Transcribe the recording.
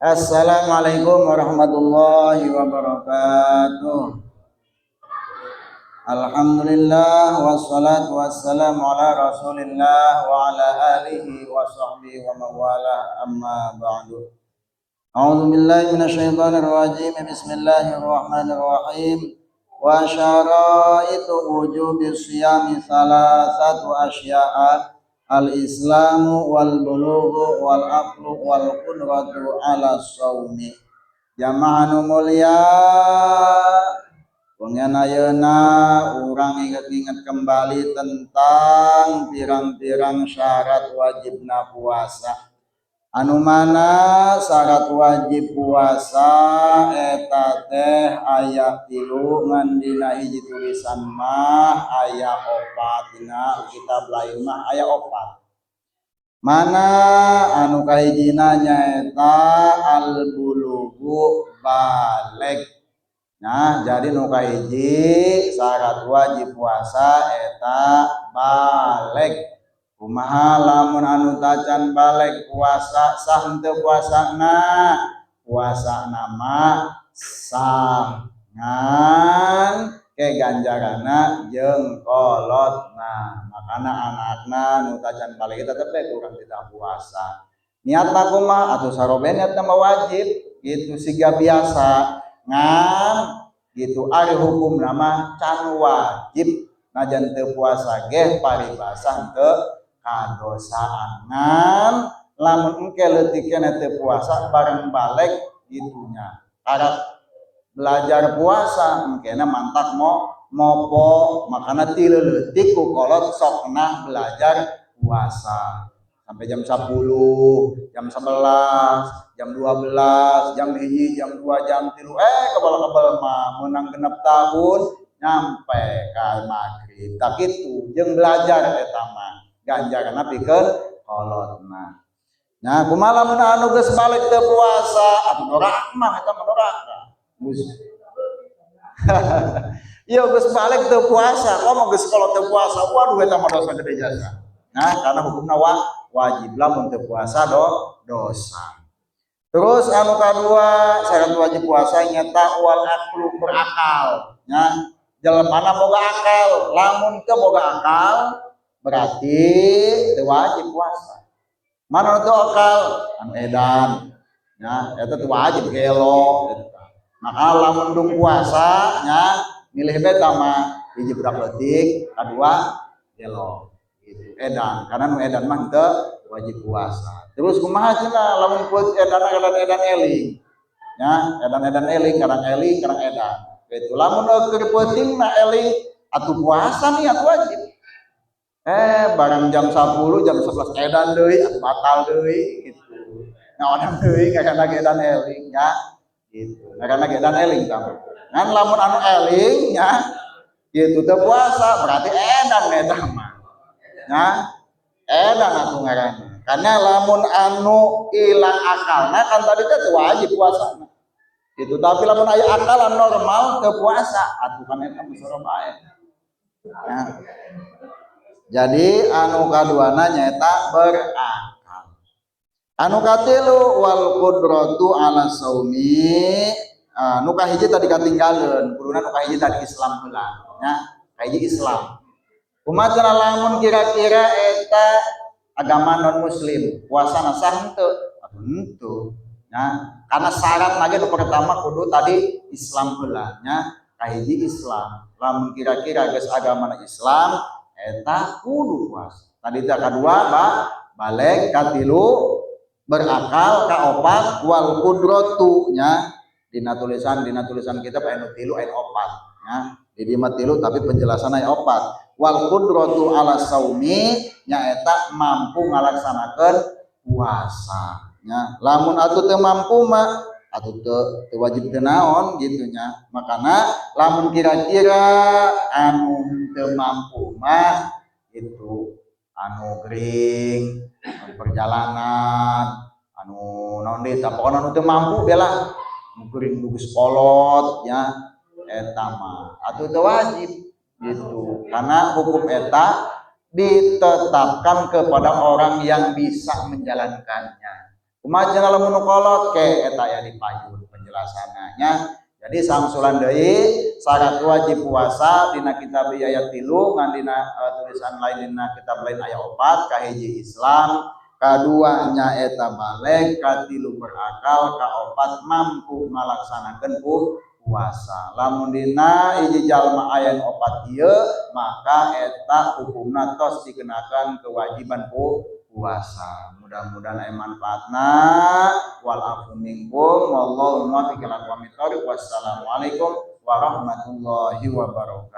Assalamualaikum warahmatullahi wabarakatuh. Alhamdulillah, wassalatu wassalamu ala Rasulillah wa ala alihi wa sahbihi wa mawalah, amma ba'du. A'udzu billahi minasyaitonir rajim. Bismillahirrahmanirrahim. Wa syaraitu wujubi siyami salasatu asya'a, al-islamu wal bulughu wal aqlu wal qudratu ala shaumi. Jamaah nu mulia, wengian ayeuna urang inget-inget kembali tentang pirang-pirang syarat wajibna puasa. Anu mana syarat wajib puasa eta teh aya 3, ngan dina hiji tulisan mah aya 4, dina kitab lain mah aya 4. Mana anu kahijina nyaeta al bulughu, balig. Nah, jadi nu kahiji syarat wajib puasa eta balig. Kumaha lamun anu tacan balig puasa, sah henteu puasana? Puasana mah sah, ngan ke ganjarana jeung kolotna. Makana anakna nu tacan balig tetep we kurang tidak puasa. Niatna kumaha? Atuh sarobe niatna mah wajib gitu, siga biasa, ngan gitu ari hukumna mah can wajib, najan teu puasa ge paribasa teu kadosaan. Ngan lamun engke leutik keneh teu puasa, bareng balig gitunya karak belajar puasa, engkena mantak mo mopo. Makana ti leutik ku kolot sokna belajar puasa sampai jam 10, jam 11, jam 12, jam 1, jam 2, jam 3, kebal-kebal mah menang 6 tahun nyampe ka maghrib. Tak itu jeung belajar eta mah ganjaranna pikeun kolotna. Nah, kumaha lamun anu geus balig teu puasa? Atuh doraka mah eta mah doraka. Geus. Ieu geus balig teu puasa, komo geus kolot teu puasa, waduh, eta mah dosa gede jasa. Nah, karena hukumna wajib, lamun teu puasa dosa. Terus anu kadua syarat wajib puasa nyata wal aqlu, berakal. Nya, jelemana boga akal, lamun teu boga akal berarti teu wajib puasa. Mana teu akal? Anu edan. Ya, eta teu wajib, gelo eta. Maka lamun dung puasa nya milih beta mah hiji budak leutik, kadua gelo. Gitu. Edan, karena nu edan mah teu wajib puasa. Terus kumaha cenah lamun pun edan edan edan eling? Ya, edan edan eling, kadang eling, kadang edan. Gitu. Lamun keur peuting na eling, atuh puasa niat wajib. Barang jam 10, jam 11 edan deui, atuh batal deui gitu. Ngaonan deui karena edan eling ya. Gitu. Karena edan eling tah. Ngan lamun anu eling ya gitu teu puasa berarti edan eta mah. Nah, edan atuh ngaranna. Karena lamun anu ilang akalna kan tadi teh wajib puasa. Gitu. Tapi lamun aya akalan normal teu puasa, atuh kan eta mah bae. Nah. Jadi anu kaduana nyaeta berakal. Anu katilu wal qudratu ala saumi. Anu kahiji tadi katinggaleun, kuduna nu kahiji tadi Islam heula, nya. Kahiji Islam. Kumaha cenah lamun kira-kira eta agama non muslim, puasa sah henteu? Henteu. Nah, karena syarat lagi nu pertama kudu tadi Islam heula nya, kahiji Islam. Lamun kira-kira geus agama Islam eta kudu puasa. Tadi teh kadua balig, katilu berakal, kaopat wal qudratu nya. Dina tulisan kita anu tilu aya opat nya. Di dieu mah tilu tapi penjelasan aya opat. Wal qudratu ala saumi nyaeta mampu ngalaksanakeun puasa nya. Lamun atuh teu mampu mah atuh teu wajib teu naon gitu nya. Makana lamun kira-kira anu teu mampu mah itu anu gering, anu perjalanan, anu naon deui tah, pokona anu teu mampu bela nu gering, nu geus kolot nya, eta mah atuh teu wajib gitu. Karena hukum eta ditetapkan kepada orang yang bisa menjalankannya. Kumaha cenah lamun nu kolot ke eta aya di payun penjelasannya. Jadi sangsulan deui, syarat wajib puasa dina kitab aya 3, ngan dina tulisan lain, dina kitab lain aya 4. Kahiji Islam, kadua nyaeta balig, katilu berakal, kaopat mampu ngalaksanakeun puasa. Lamun dina hiji jalma aya 4 ieu, maka eta hukumna tos dikenakan kewajiban puasa. Mudah-mudahan aya manfaatna. Wal afu minkum, wallahu muwaffiq ila aqwamit thoriq. Wassalamualaikum warahmatullahi wabarakatuh.